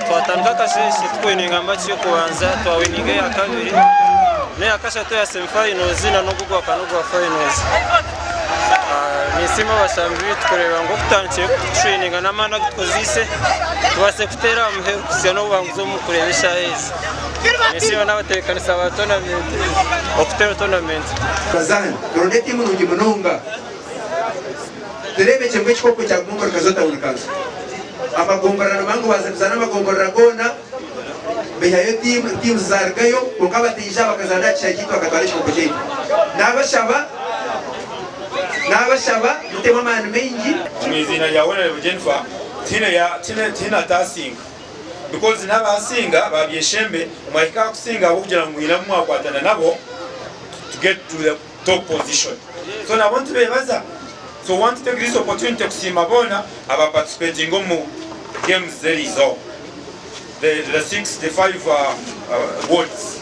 Twatandika akasheeshe tukuwininga match y'okubanza, twawininga eya kabiri n'eya kashatu eya semi-finals na n'ogu ogwakana ogwa finals. Ninsiima abashambi baitu kureeba ngu okutandikire kututraininga n'amaani agu tukozeise tubaase kuteera aha muheru kuhitsya n'obuhanguzi omu kureeba eshaaha ezi. Ninsiima n'abatebeekanisa ba tournament okuteera tournament. Bazaani, turonde tiimu nungi munonga. Tureebekye ngu ekikopo kya Gombolola Kazo Town Council. Amagomborora nibamanya ngu baaza kuzaana amagomborora goona, baihayo tiimu, tiimu zaarugayo, kwonka bataija bakazaana aha kishaayi kyaitu bakatwara ekikopo kyaitu. Naabashaba, naabashaba mutemu amaani maingi. Omu iziina rya Honourable Jennifer, tihaine ya tihaine tihaine ataasinga because n'abaasinga baabyeshembe mwahika aha kusinga ahabw'okugira ngu mwine abu mwakwatana nabo to get to the top position so nabo nitubebaza so want to take this opportunity kusiima boona aba participatinga omu games z'eriizooba the, the 65 wards.